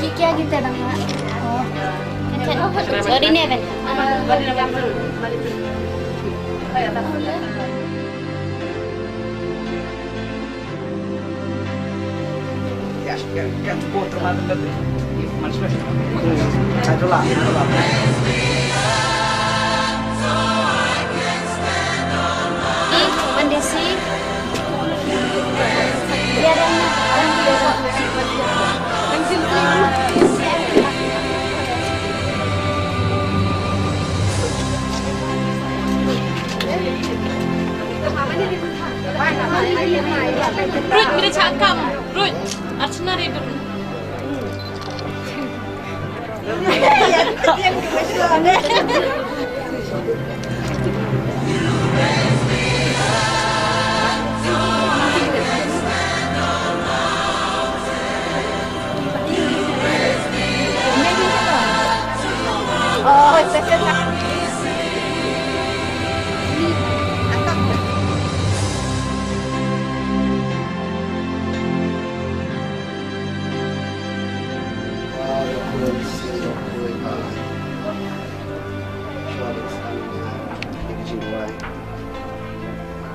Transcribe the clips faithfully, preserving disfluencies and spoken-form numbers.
Ki kya kita dang ma? Oh. Kita oh, oh, di ni kan. Ruth, mira chakam. Ruth, Archana re dur.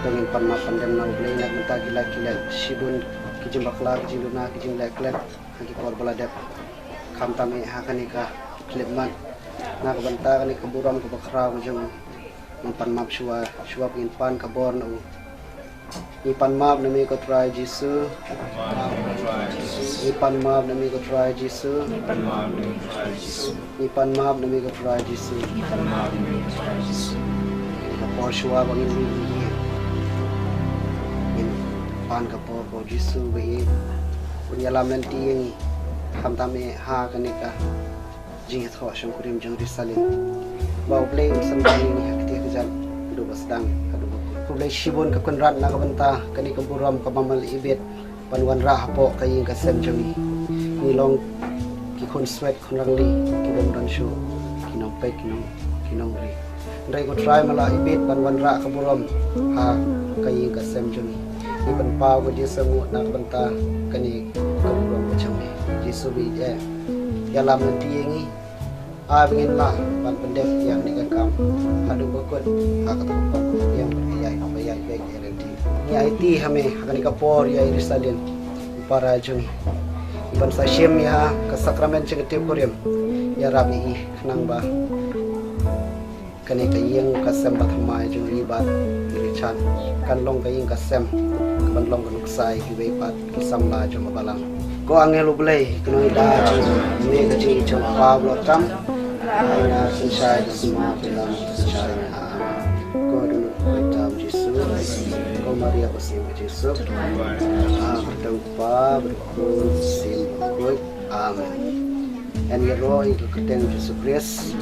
Dang ïa pan map pan dem na U Blei na ka bynta ki lak ki lek shibun ki jingbakla, ki jingduna, ki jingleh klet ha ki por ba la dep. Khamtam eh ha kane ka khyllipmat na ka bynta kane ka burom kaba khraw ka jong Ngin pan map shuwa, shuwa ba ngin pan ka bor na u. Ngi pan map na me ko Trai Jisu. Ngi pan map na me ko Trai Jisu. Ngi pan map na me ko Trai Jisu. Ka por shuwa ba ngin ri ïa ngi. Ngin pan ka por ko Jisu ba i un ïalam lynti ïa ngi. Khamtam eh ha kane ka jingïathoh shongkurim jong Jerusalem. Ba U Blei un sngewbha ïa ngi ha kti ka jan haduh ba sdang haduh ba kut. U Blei shibun ka kynrad na ka bynta kane ka burom kaba mal ibit ban wanrah hapoh ka ïing ka sem jong ngi. Ngi long ki khun swet khun rangli, ki bym don shuh, ki nongpeit ki nong ki nongri. Hynrei ko Trai me la ibit ban wanrah ka burom ha ka ïing ka sem jong ngi. Ngi pynpaw ko Jisu nguh na ka bynta kane ka burom ka jong ngi. Jisu ba i eh, ïalam lynti ïa ngi. Ai ba ngin lah ban pyndep ïa kane ka kam haduh ba kut ha ka thong ka ïeng ba ïai ba ïai bek ïa lynti. Ngi aiti ha me ha kane ka por ïa Jerusalem, u para jong ngi. Ban sa shim ïa ka sakramen jong ka tip kurim. Ïarap ïa i khnang ba kane ka ïing ka sem ba thymmai jong i bad i Richard kan long ka ïing ka sem ka ban long ka nuksa ïa kiwei pat ki samla jong ka balang. Ko angel U Blei, kynnoh ïa ka jong me ka jingïeit jong u Kpa ba la tam. Ai na synshar ka sma ka lam synshar. Ko dun ko tam Jisu. Ko Maria ko sim Jisu. A ka tam Pa ba ko sim ko. Amen. Yn ïaroh ïa ka kyrteng Jisu Khrist.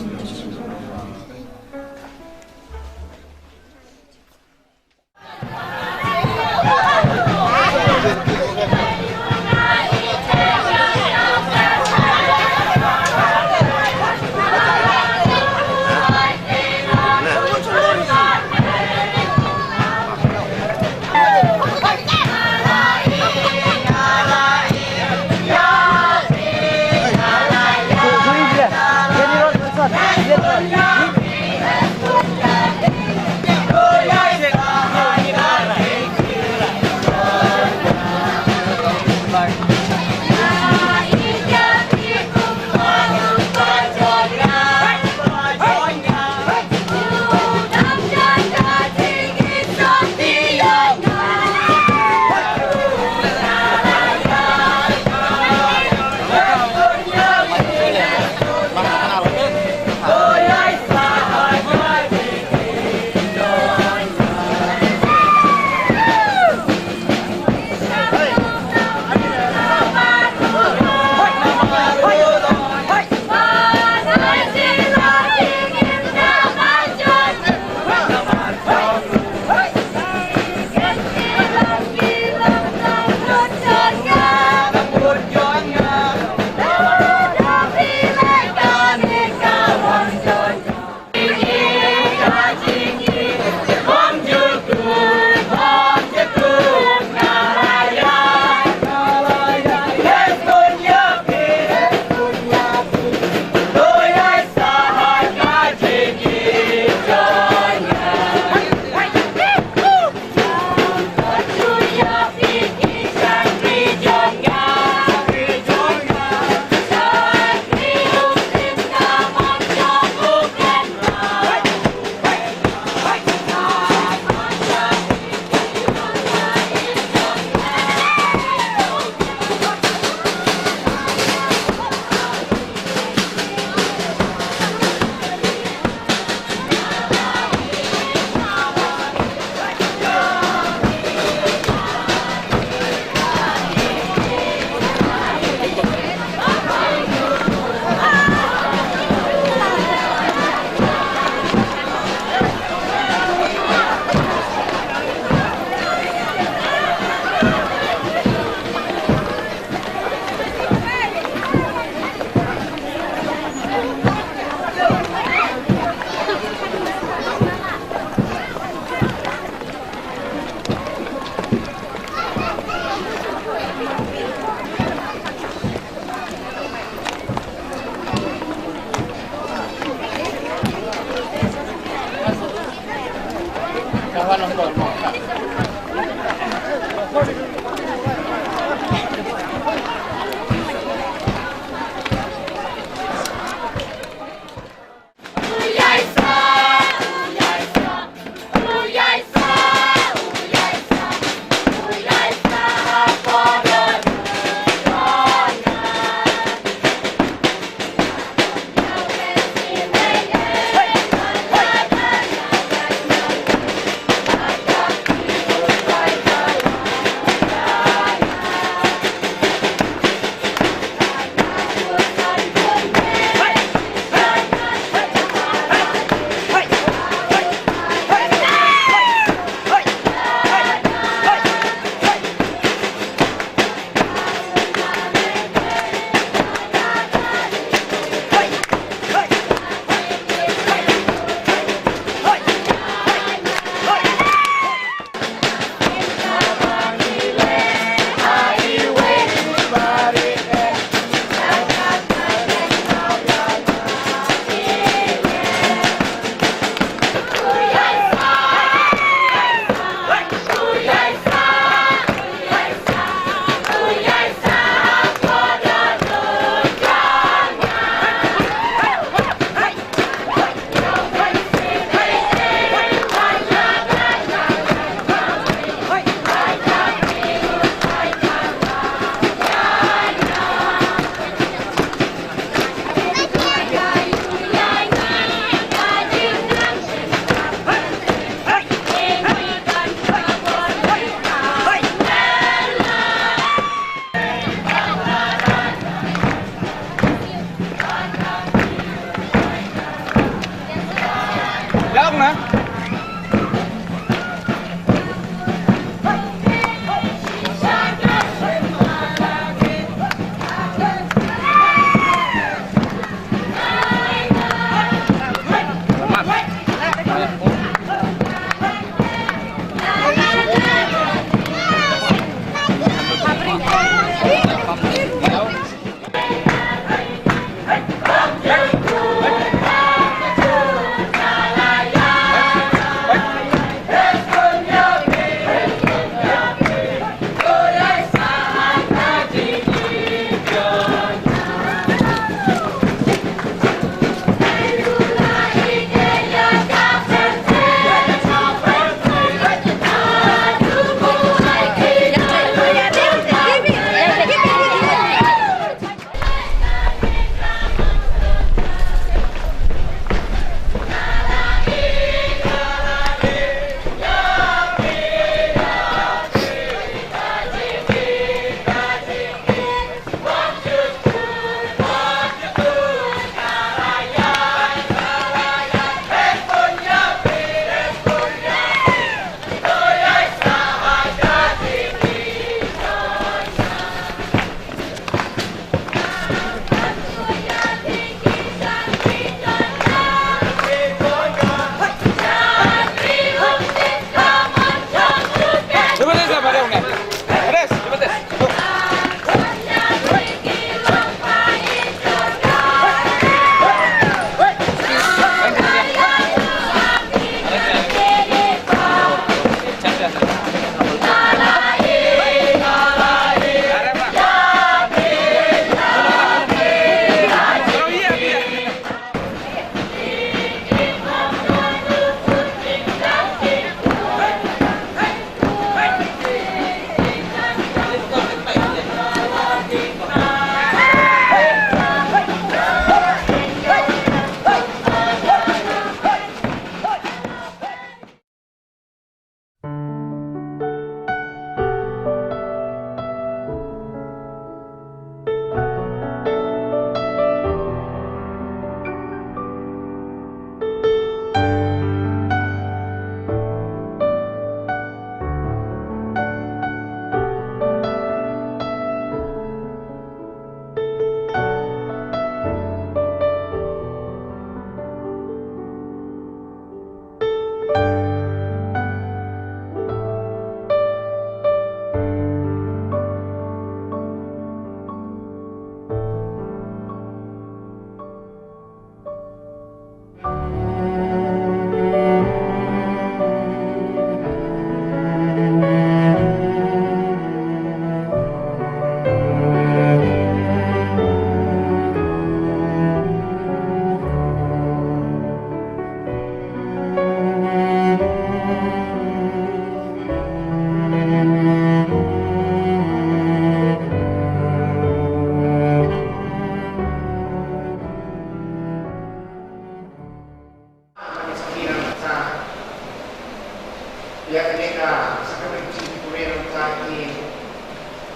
Ïa kane ka sakrament jingpynurlong ka i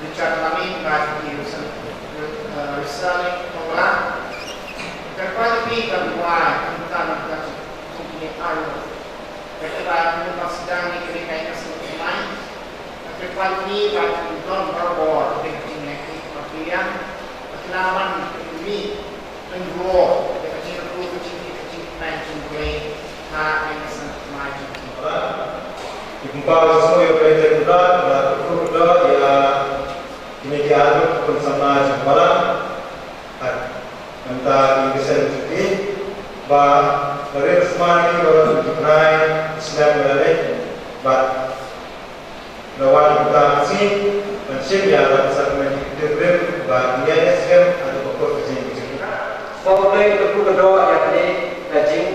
Richard Laming bad i Russell, eh, Russell Tonglang. Ka kyrpad ïa phi ka duwai kumta na ka jingpynurlong. Ka kyrpad ïa phi ba sdang ïa kane ka ïing ka sem thymmai. Ka kyrpad ïa phi ba kin don barabor ka jingïaid ka jingïaid. Ka kyrpad ïa phi ba kin wan ïa phi. Pynduh ïa ka jingkyrkhu, ka jingkit, ka jingkmen jong U Blei ha ka ïing ka sem thymmai jong U Blei. Ki kumba ka sngur ïa U Blei Trai Kynrad, la kyrkhu kyrdoh ïa kine ki arngut ki khun samla jong U Balang. Bad mynta ki ïing ki sem jong ki ba la rit sma ïa ki ba la ki bnai slem ba la leit. Bad la wan kumta ka sngi ban shim ïa la ka sakrament jingpynrem ba ïa ïa skhem haduh ba kut ka jing ka jing. Sngewbha kyrkhu kyrdoh ïa kane ka jing,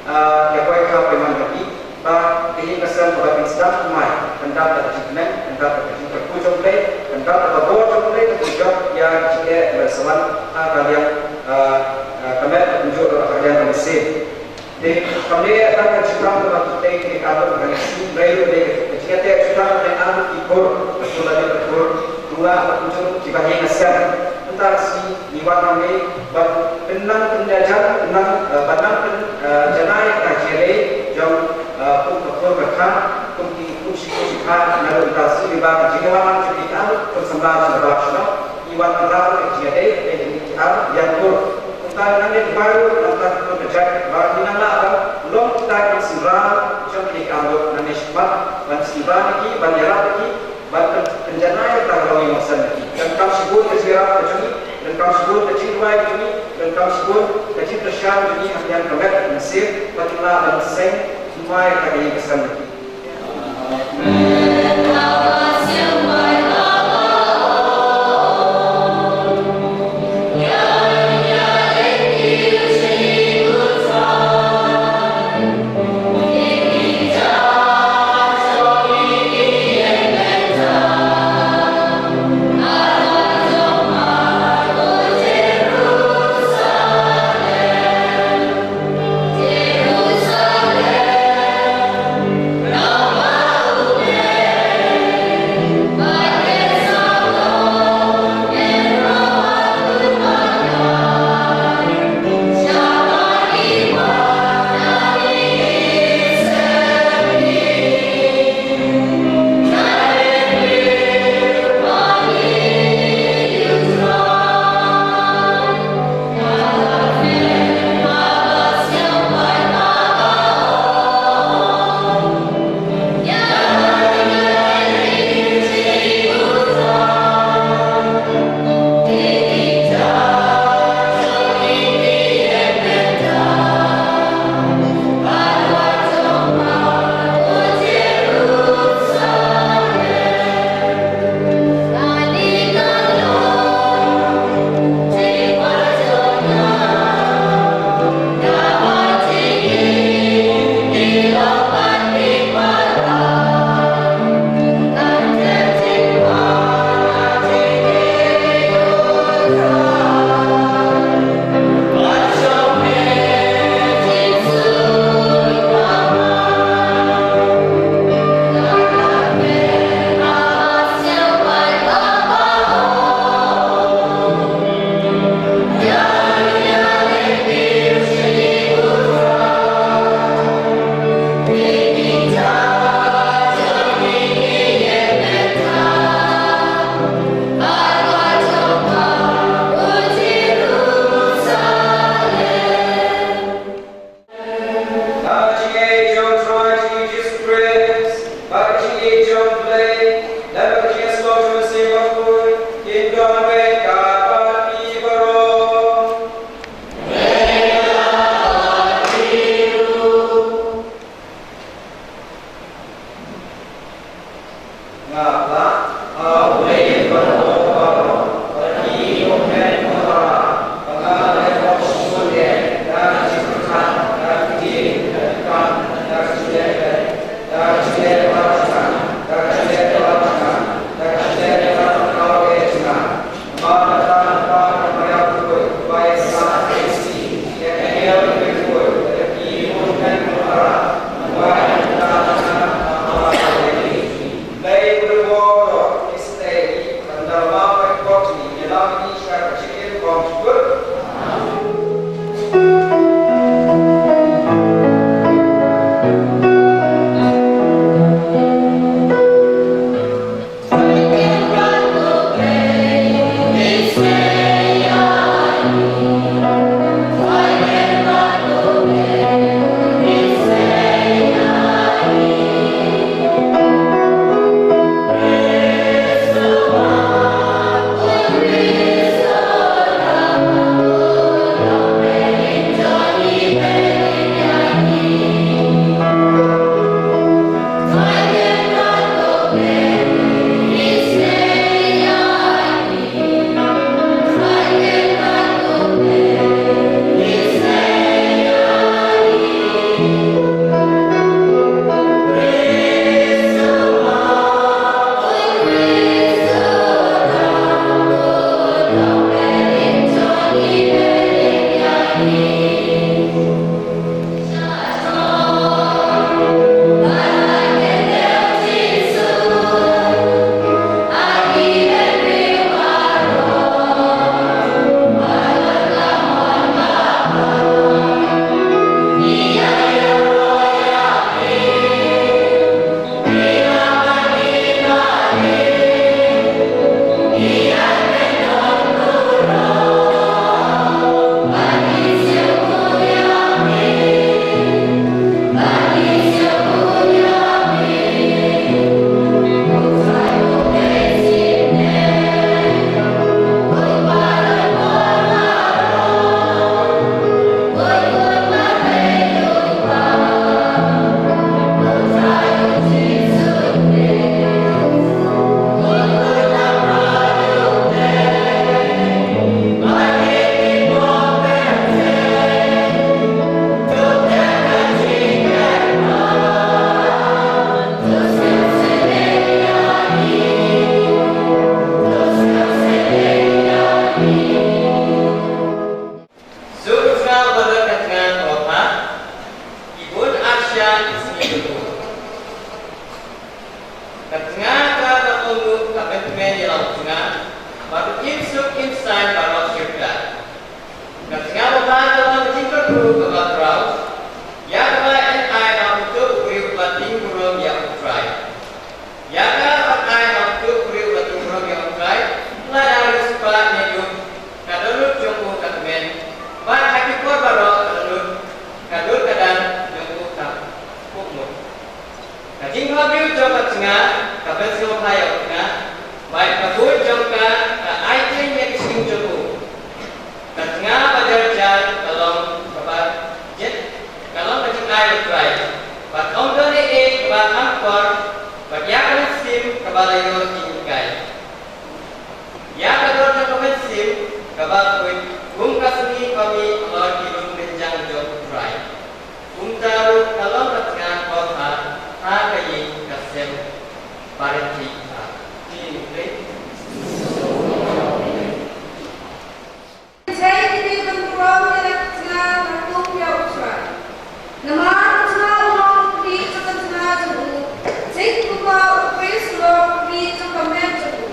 ah, ïa kawei ka pynman ka ki ba ka ïing ka sem ka ba kin sdang thymmai, pyndap da ka jingkmen, pyndap da ka jingkyrkhu jong U Blei, pyndap da ka bor jong U Blei, ka jingïoh ïa ka jingeh ba sa wan ha ka liang, ah, ah, ka met ka kumjuh ka liang ka mynsiem. Te kam dei tang ka jutang kaba phi tei, te ka don ka sngi, hynrei ka dei ka jingïateh jutang ka dei arngut ki khun, ka khun lane ka khun, nonglah bad kumjuh kiba ïeng ha sem. Mynta ka sngi ngi wan hangne ban pynnang pynjanai, pynnang, eh, ban nang pyn, eh, janai ka jingïaleh jong Ba ngin nang lah ban long kita ki synran jong ki, ka mut nangne shakhmat ban synran ïa ki, ban ïarap ïa ki, ban pyn-, pynjanai ïa ka longïing longsan ïa ki. Donkam shibun ka jingïarap ka jong ngi, donkam shibun ka jingduwai ka jong ngi, donkam shibun ka jingkyrshan jong ngi ha khmat ka met ka mynsiem, ba kin lah ban seng thymmai ïa ka ïing ka sem ïa ki. Ka pynsngewbha ïa u tnga, bad ka buit jong ka ka ai jingïaid jong u. Ka tnga ba jar jar ka long kaba jin, ka long ka jingai U Trai. Bad ym don ei ei kaba kham kor, bad ïa ka mynsiem kaba la ïoh jinghikai. Ïa ka doh jong ka mynsiem kaba khuid kum ka sngi ba mih halor ki lum kynjang jong U Trai. Kumta ruh ka long ka tnga kaba bha ha ka ïing ka sem. Barit ki ha. Ki Trai. Trai ki dei ban burom ïa la ka tnga ka kum ïa U Trai. Namar U Trai u long u khlieh jong ka tnga jong u, thik kumba u Khrist u long u khlieh jong ka met jong u.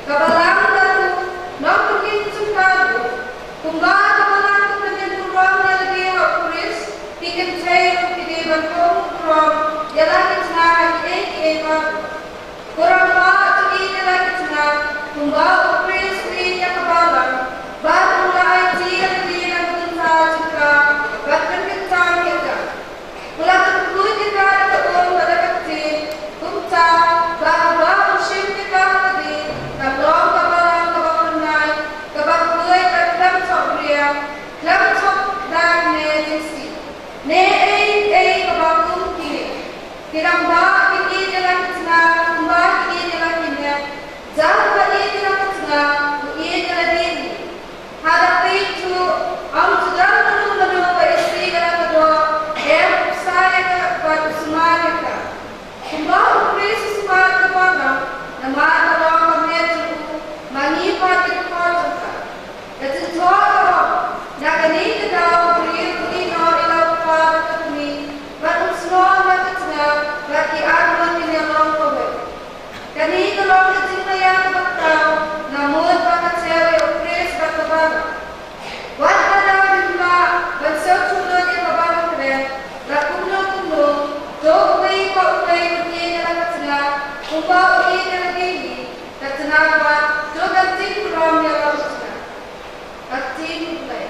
Ka balang ka ruh, nongpynim jong ka ruh. Kumba ka balang ka pynïaid burom ïa lade ha u Khrist, ki kynthei ruh ki dei ban pynïaid burom ïa la ki tnga ha kiei kiei baroh. Ko rangbah, to ïeit ïa la ki tnga, kumba u Khrist u ïeit ïa ka balang, bad u la aiti ïa lade na ka bynta jong ka, ban pynkyntang ïa ka. U la pynkuid ïa ka da ka um bad da ka ktien, kumta ba haba u shim ïa ka ha lade, kan long ka balang kaba khynnai, kaba khuid bad khlem thok briew, khlem thok da kine ki jingsdih, ne ei ei kaba kum kine. Ki rangbah kin ïeit ïa la ki tnga kumba ki ïeit ïa la ki met. Jaka ba ïeit ïa la ka tnga, u ïeit ïa lade hi. Haba phi ïeit, ym ju don mano mano ba isih ïa la ka doh, em u bsa ïa ka bad u sumar ïa ka. Kumba u Khrist u sumar ïa ka balang, namar ka long ka met jong u, ma ngi pat ki dkhot jong ka. Ka jingthoh ka ong, na kane ka daw u briew un ïehnoh ïa la u kpa bad ka kmie, bad un snoh na ka tnga, bad ki arngut kin ïalong kawei. Kane ka long ka jingmaïa kaba khraw, namar ba ka thep ïa u Khrist bad ka balang. Wat lada ngim lah ban sngewthuh lut ïa kaba nga kren, la kumno kumno, to uwei pa uwei un ïeit ïa la ka tnga, kumba u ïeit ïa lade hi, ka tnga pat, to kan tim burom ïa la u tnga. Ka ktien U Blei.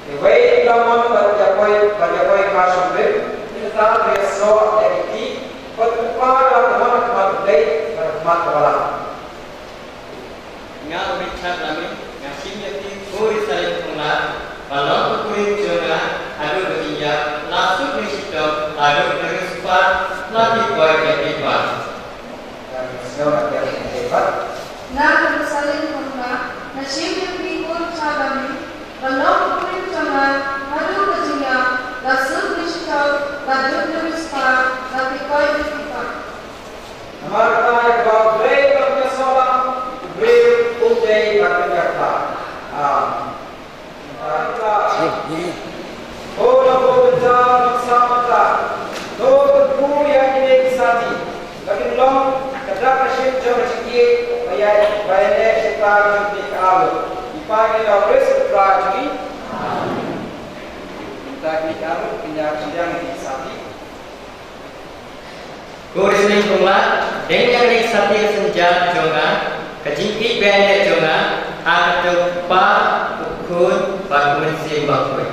Iwei i la mon ban ïakoi, ban ïakoi ka shongrim, i la tap ïa soh ïa ki kti, bad u kpa u la mon ha khmat u Blei bad ha khmat ka balang. Nga u Richard Laming, nga shim ïa phi ko Ri Salem Thonglar, ba long u kurim jong nga haduh ka jingïap, la suk ne shitom haduh ka ri spah, la phi poi ïa phi pat. Nga u Ri Salem Thonglar, nga shim ïa phi ko Richard Laming, ba long u kurim jong nga haduh ka jingïap, la suk ne shitom haduh ka ri spah, la phi poi ïa phi pat. Namar kata ïa kaba U Blei u la pynïasoh lang, U Blei um dei ban pynïap lang. Amen. Ko la ko bynta nongsaw mynta, to kyrkhu ïa kine ki sati ba kin long ka dak ka shit jong ka jingïeit ba ïa, ba ïa leh shata jong kine ki arngut. Ngi pan ïa U Khrist U Trai jong ngi. Mynta kine ki arngut kin ïa shim ïa kine ki sati. Ko Ri Salem Thonglar, deng ïa kane ka sati ka synjar jong nga, ka jingïeit ba ïaineh jong nga, ha ka kyrteng u Kpa, u Khun, bad u Mynsiem Bakhuid.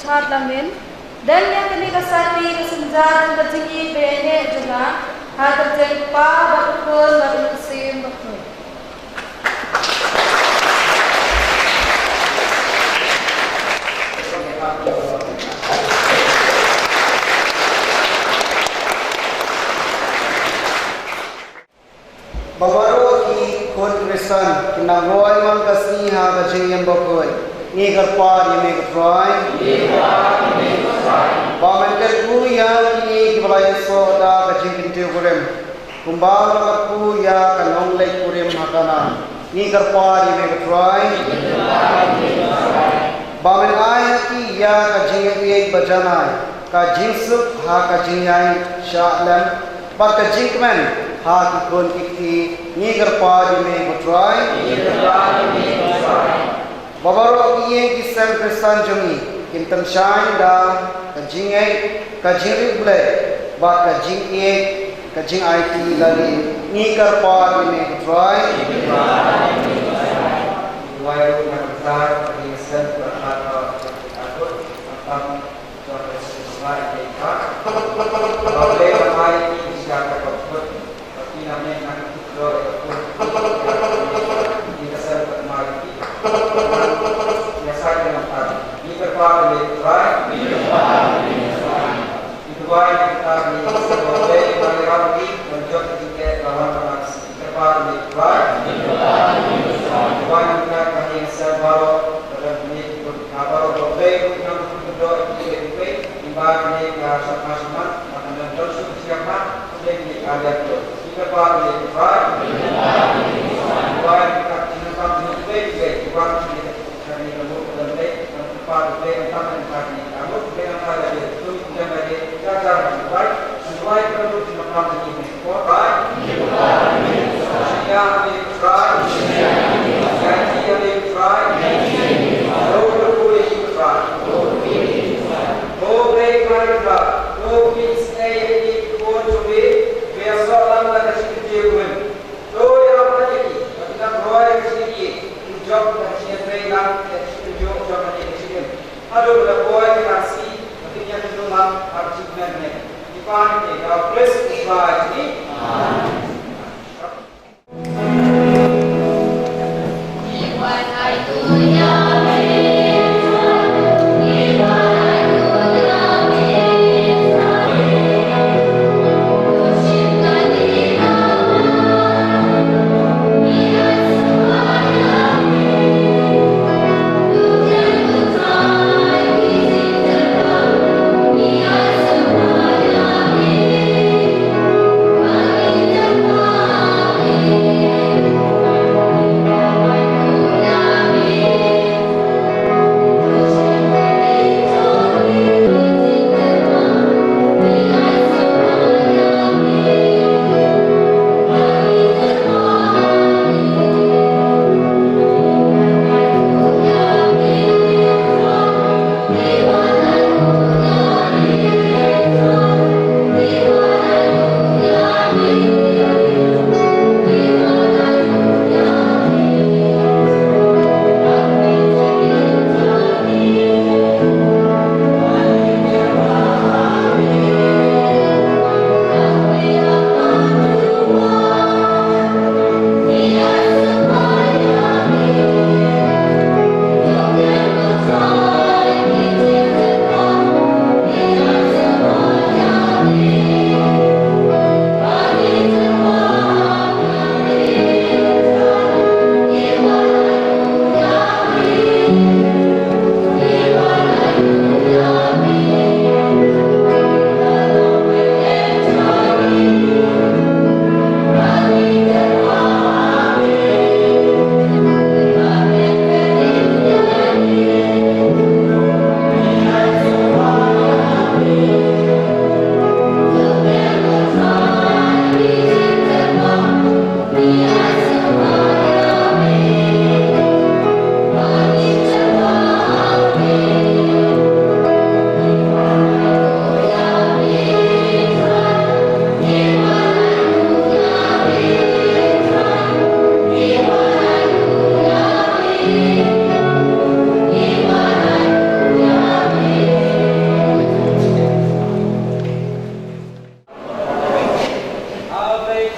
Lamin, don ïa kane ka sati ka synjar ka jingïeit ba ïaineh jong nga ha ka kyrteng u Kpa bad u Khun bad u Mynsiem Bakhuid. Ba baroh ki khun Khristan kin nang roi man ka sngi ha ka jingim bakhuid. Ngi kyrpad ïa me ko Trai. Ba men kyrkhu ïa kine kiba la ïasoh da ka jingkyntiew kurim, kumba la kyrkhu ïa ka nongleit kurim ha Kana. Ngi kyrpad ïa me ko Trai. Ba men ai ha ki ïa ka jingïeit ba janai, ka jingsuk ha ka jingïaishah lem bad ka jingkmen ha ki khun ki kti. Ngi kyrpad ïa me ko Trai. Ba baroh ki ïing ki sem Khristan jong ngi kin tyngshaiñ da ka jingngeit, ka jingriewblei bad ka jingïeit, ka jingaiti lade. Ngi kyrpad ïa me ko Trai. Wai ruh na ka bynta ka ïing ka sem ka la khat ka la khat ka la khat.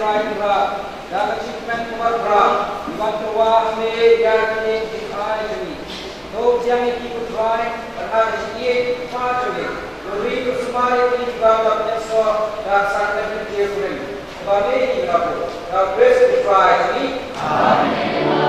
Trai Kynrad, da ka jingkmen kaba bha, ngi wan tyrwa ha me ïa kine ki jingai jong ngi. To pdiang ïa ki ko Trai, bad ha ka jingïeit kaba jong me, to ri to sumar ïa kine kiba ïoh ban ïasoh da ka sakrament jingïakhun. Ba me ngi la buh, da U Khrist U Trai jong ngi. Amen.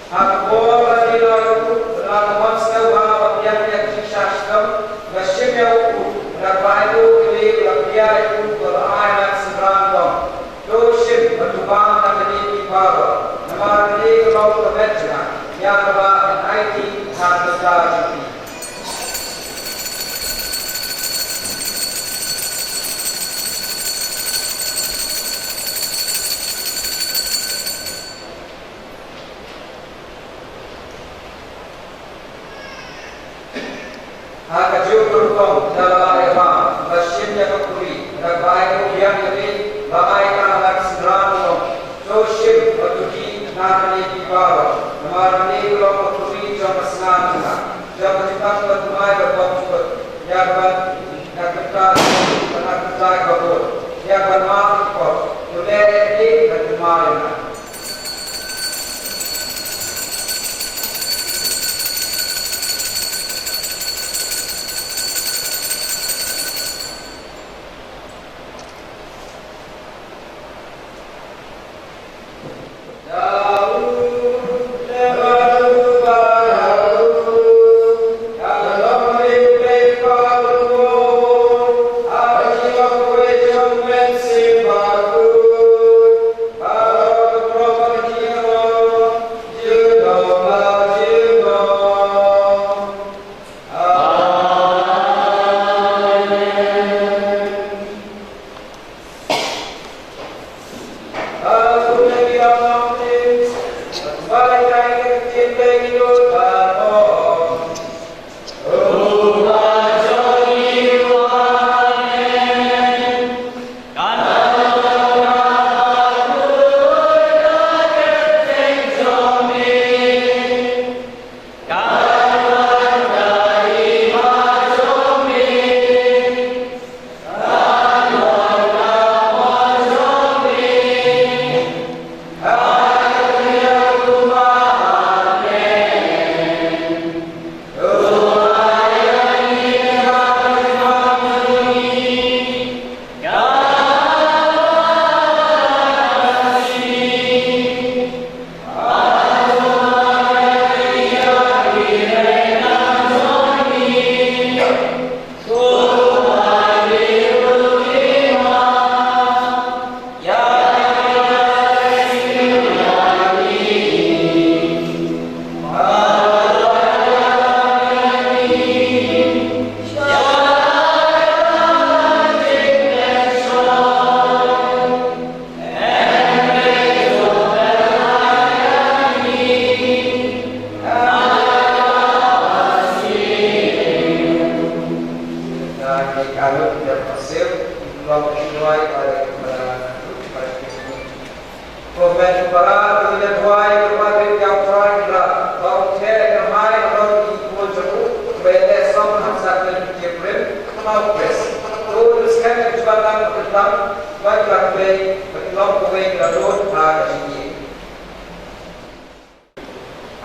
Ha ka por ba la ïoh u, la ka mon sngewbha ba biang ïa ka jingshah shitom, la shim ïa u, la bai u, la pdiang ïa u, la ai la synran long. To shim bad to bam na kane ki baroh, namar kane ka long ka met jong nga, ïa kaba ngan aiti ha ka bynta jong phi. Ha kajuh ka rukom da la ai ha, la shim ïa ka khuri, da la ai u biang ïa phi, la ai ha la ka synran long. To shim bad to dih na kane ki baroh, namar kane ka long ka khuri jong ka snam jong nga, jong ka jingpynlong thymmai bad bymjukut, ïa kaba, ïa kaba, ïa kaba bud, ïa kaba map ïa ki pop. To leh ïa kane bad thymmai ïa nga.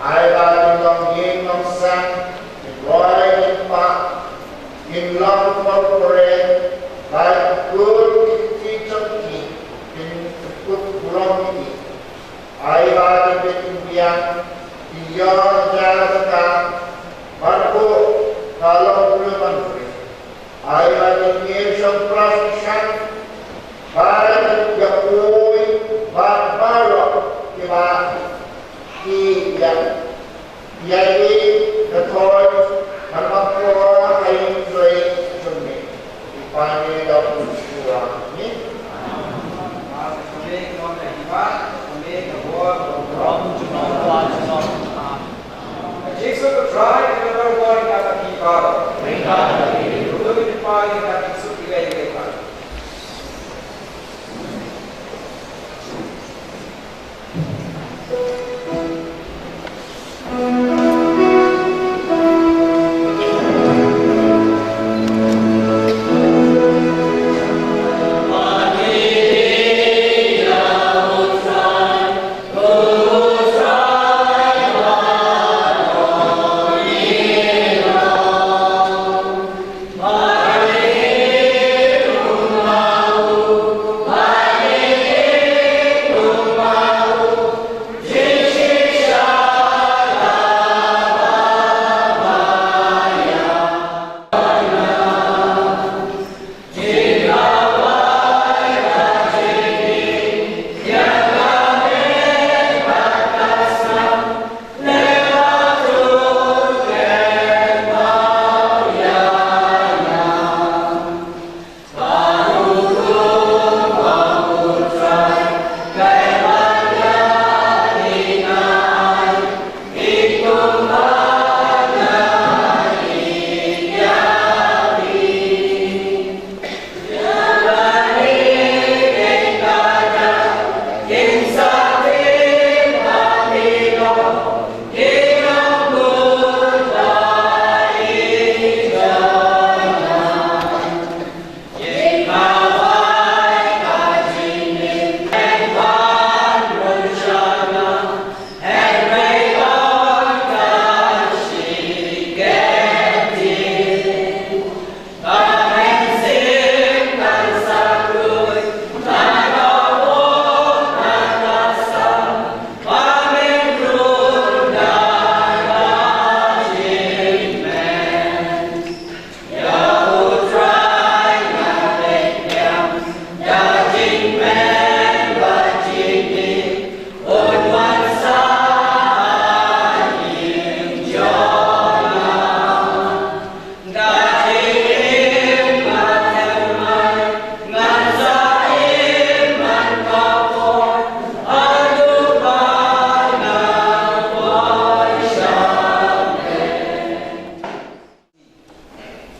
Ai ba kin long ïing long sem, kin roi kin pah, kin long por pore, ba kin kut kin kti jong ki, kin kut burom ki. Ai ba kin bit kin biang, kin ïoh ïa ka jaka, ban buh ka long briew ban briew. Ai ba kin im shongpras shongshang, ba kin ïa poi bad baroh kiba ki ïa. Ïa ïeit ka thoi ban mat por ha ïing duwai jong me. Ïa phi da u Trai. Amen. Ka Jisu U Trai, ka la wan ïa phi baroh. Ka jingsuk ïa phi baroh.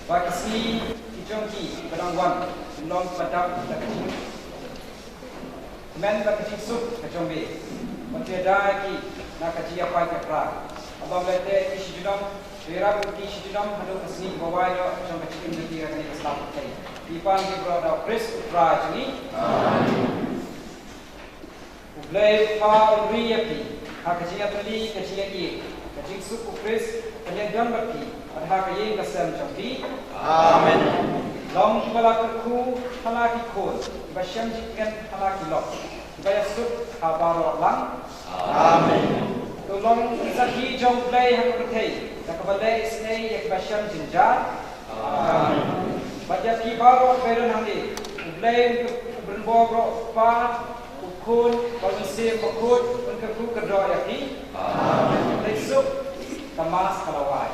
Ba ki sngi ki jong ki ba dang wan kin long ba dap da ka jingkmen bad ka jingsuk ka jong me. Wat ïada ïa ki na ka jingïapait ïapra. Haba me leh te ki shi junom, to ïarap ïa ki shi junom haduh ka sngi ba wai noh jong ka jingim jong ki ha kane ka sla pyrthei. Ki pan ki baroh da U Khrist U Trai jong ngi. Amen. U Blei U Kpa un ri ïa phi ha ka jingïatylli, ka jingïaieit, ka jingsuk U Khrist kan ïadon bad phi bad ha ka ïing ka sem jong phi. Amen. Long kiba la kyrkhu ha la ki khun, kiba shem jingkmen ha la ki lok, kiba ïasuk ha baroh lang. Amen. To long ki sakhi jong U Blei ha ka pyrthei da kaba leh isynei ïa kiba shem jynjar. Amen. Bad ïa phi baroh kiba don hangne, U Blei un kyrkhu, U Blei un bor baroh, U Kpa, U Khun bad U Mynsiem Bakhuid, un kyrkhu kyrdoh ïa phi. Amen. Leit suk, ka Mass ka la wai.